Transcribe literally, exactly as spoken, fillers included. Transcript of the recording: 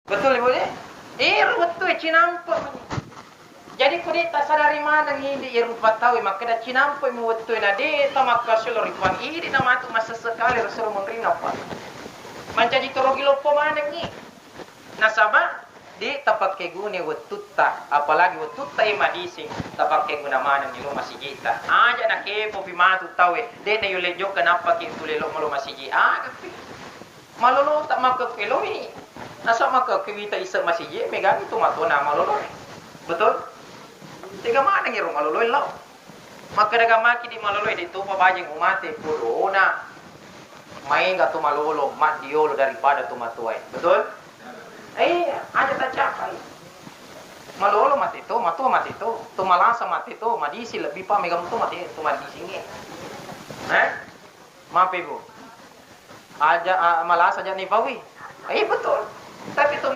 Betul, Ibu, de? Ero wettu e cinampe' mani. Jadi, ko de' tasadari maneng idi' e rupa tau e, makkeda cinampe' mi wettu e, na de' tamakkasulo ri Puang, idi' na matu massessekale ro suro munrinna Puang. Mancaji torogi loppo manengngi. Nasaba' de' tapakkeguna wettutta, apalagi wettutta e madising, tapakkeguna manengngi lo masiji'ta. Aja' nakepopi matu tau e, de' nayulle jokka nappaki tuli lo malo masiji'. Agapi. Malolota makkekkueloi. Nasaba' makkekkuewita isse' masiji', megangngi tomatoana maloloe. Betul? Tega manengngi ro maloloe lao. Makkeda gammaki di maloloe, de' topa bajing umate podona. Maega to malolo, maddiolo daripada tomatoae. Betul? Eh, aja' tacapai. Malolo mate to, matoa mate to, to malasa mate to, madising lebbi pa mega to mate to madisingnge. Eh? Maaf, Ibu. Aja', a, malasa aja' nipaui. Eh, betul. Tapi to